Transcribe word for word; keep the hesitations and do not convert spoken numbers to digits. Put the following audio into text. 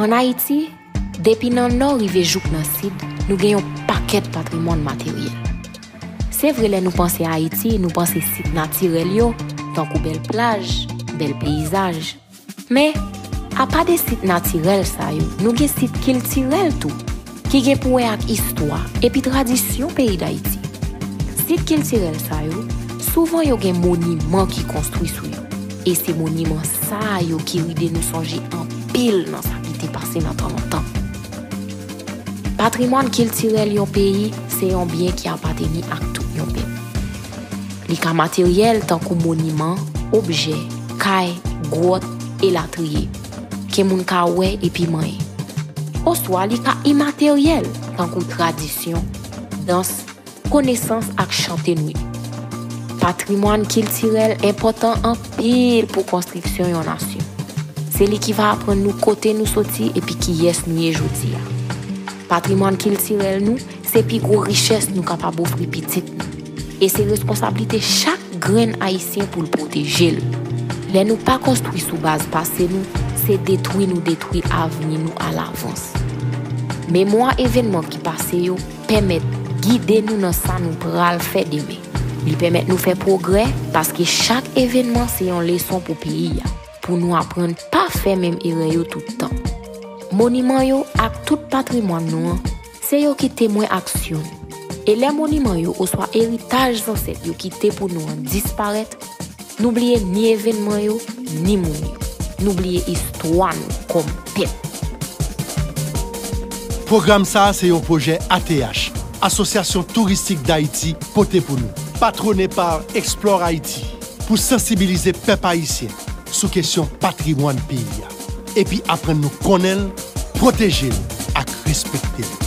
Ann Ayiti, depi nan nò rive jouk nan sid, nou gen yon pakèt patrimwàn materyèl. Se vre, lè nou panse Ayiti, nou panse sit natirèl yo, tankou bèl plaj, bèl peyizaj. Men, apa de sit natirèl sa yo, nou gen sit kiltirèl tou, ki gen pou wè ak istwa epi tradisyon peyi Dayiti. Sit kiltirèl sa yo, souvan yo gen moniman ki konstwi sou yo. E se moniman sa yo ki ride nou sonje anpil nan sa ki te pase nan tan lontan. Patrimwàn kiltirèl yon peyi se yon byen ki apateni ak tout yon pèp. Li ka materyèl, tankou moniman, objè, kay, gwòt, elatriye, ke moun ka wè epi manyen. Oswa li ka imateryèl, tankou tradisyon, dans, konesans ak chante nou yo. Patrimwàn kiltirèl enpòtan anpil pou konstriksyon yon nasyon. Se li ki va aprann nou kote nou soti epi kiyès nou ye jodi a. Patrimwàn kiltirèl nou se pi gwo richès nou kapab ofri pitit nou. E se responsablite chak grenn Ayisyen pou l pwoteje l. Lè nou pa konstwi sou baz pase nou, se detwi nou detwi avni nou alavans. Memwa evènman ki pase yo pèmèt gide nou nan sa nou pral fè demen. Li pèmèt nou fè pwogrè, paske chak evènman se yon leson pou peyi a, pou nou aprann pa fè menm erè yo tout tan. Moniman yo ak tout patrimwàn nou an, se yo ki temwen aksyon nou. E lè moniman yo oswa eritaj zansèt yo kite pou nou an disparèt, nou bliye ni evènman yo, ni moun yo. Nou bliye istwa nou kòm pèp. Pwogram sa a se yon pwojè A T H, Asosyasyon Touristik Dayiti, pote pou nou. Patwone pa Explore Haiti, pou sansibilize pèp ayisyen sou kesyon patrimwàn peyi a, epi aprann nou konnen l, pwoteje l ak respekte l.